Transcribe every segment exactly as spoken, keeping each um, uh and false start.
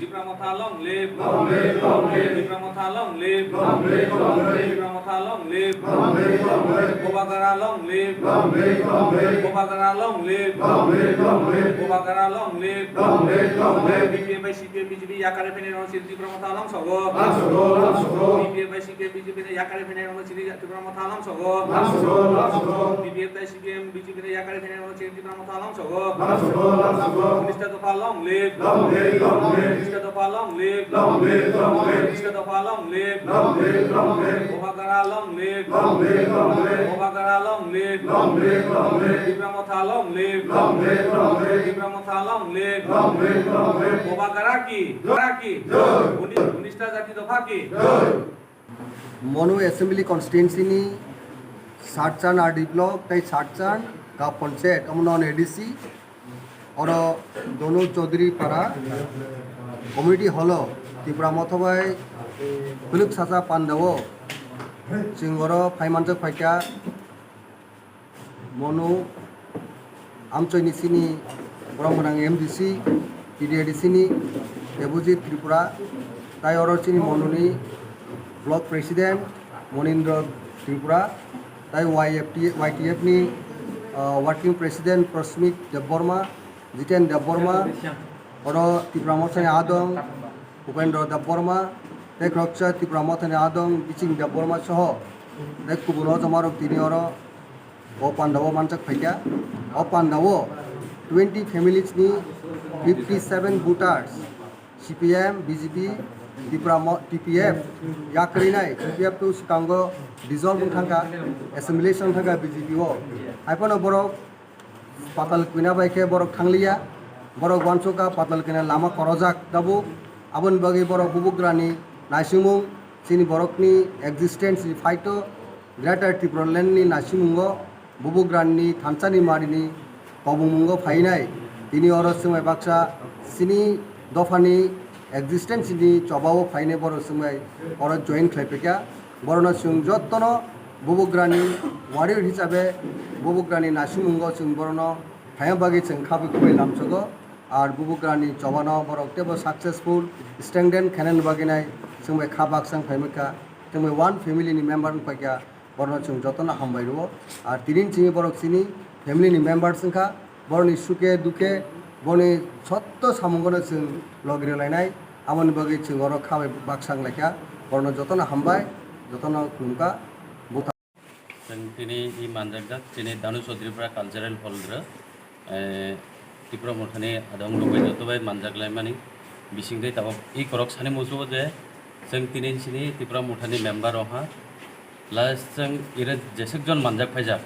Tipra Motha long live. Long live, long live. Tipra Motha long live. Long live, long live. Tipra Motha long live. Long live, long live. Bubagra long live. Long live, long live. Bubagra long live. Long live, long live. Bubagra long live. Long live, long live. B P F bai C P M B J P yakare phainai rok chini Tipra Motha long sogo. Long sogo, long sogo. B P F bai C P M B J P ni yakare phainai rok chini Tipra Motha long sogo. Long sogo, long sogo. B P F bai C P M B J P ni yakare phainai rok chini Tipra Motha long sogo. Long sogo, long sogo. Unis ta dopha long live. Long live, long live. Unis ta dopha long live. Long live, long live. Unis ta dopha long live. Long live, long live. Bubagra long live. Long live, long live. Bubagra long live. Long live, long live. Tipra Motha long live. Long live, long live. Tipra Motha long live. Long live, long live. Bubagra ki, Bubagra ki. Jai. Unis, unis ta jati dopha ki. Jai. Monu Assembly Constituency ni Satchan R D Block tei Satchan Gap Panchayat, omo non A D C, oro Donu Chaudhary Para Community Hall o Tipra Motha bai Phuluk Sacha Pandao chwng oro phai manjak phaikha. Monu amchoini chini borok gwnang M D C, T D A D C ni Debojit Tripura, tai oro chini Monuni Block President Monindra Tripura, tai Y F T, Y T F ni, ah, Working President Prasmit Debbarma, Jiten Debbarma, oro Tipra Mothani adong Upendra Debbarma, tei khoroksa Tipra Mothani adong Biching Debbarma soho tei kubun o joma rok tini oro o pandao manjak phaikha. O pandao twenty families ni fifty seven voters, C P M, B J P, Tipra Mo-, T P F, yakrwinai T P F to swkango dissolve wng thangkha, assimilation wng thangkha B J P o. Haiphano borok Patal Kwina bai khe borok thangliya, borok uansukha Patal Kwina lama korojak tabuk. Aboni bagwi borok bubugrani naisingmung, chini borokni existence ni phaito Greater Tipraland ni naisingungo bubugrani thansani marini kobongmungo phainai. Tini oro swngbai baksa chini dophani existence ni chobao phainai borok swngbai oro join khlaipaikha. Borokno chwng jottono bubugrani warrior hisabe bubugrani naisingungo chwng borokno phaina bagwi chwng khabwi kubui lamsogo. Ar bubugrani chobano borok teibo successful strengthen khainani bagwi nai chwngbai kha baksa wng phaimaikha, chwngbai one family ni member wng paikha. Borokno chwng jotono hambai rwo. Ar tini chini borok chini family ni members wngkha, borokni sukhe dukhe, borokni sotto samungono chwng logi rwlainai. Aboni bagwi chwng oro kha bai baksa wnglaikha. Borokno jotono hambai, jotono khulumkha. Buthar. Chwng tini i manjakjak chini Danu Chaudhary Para Cultural Hall rw. Eh, Tipra Mothani adong rok bai joto bai manjak laimani bising tei tabuk i korok sani muchungo je chwng tini chini Tipra Mothani member rok ha last chwng ire jeswk jon manjak phaijak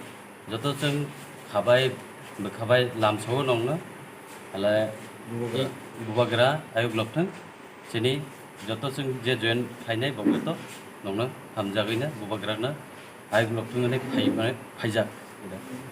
joto chwng khabai bwkhabai lamsao nongno hala i bubagra ayuk lokthwng chini joto chwng je join khlainai bo joto nongno hamjagwino bubagrakno ayuk lokthwng hwnwi phai-, phaijak.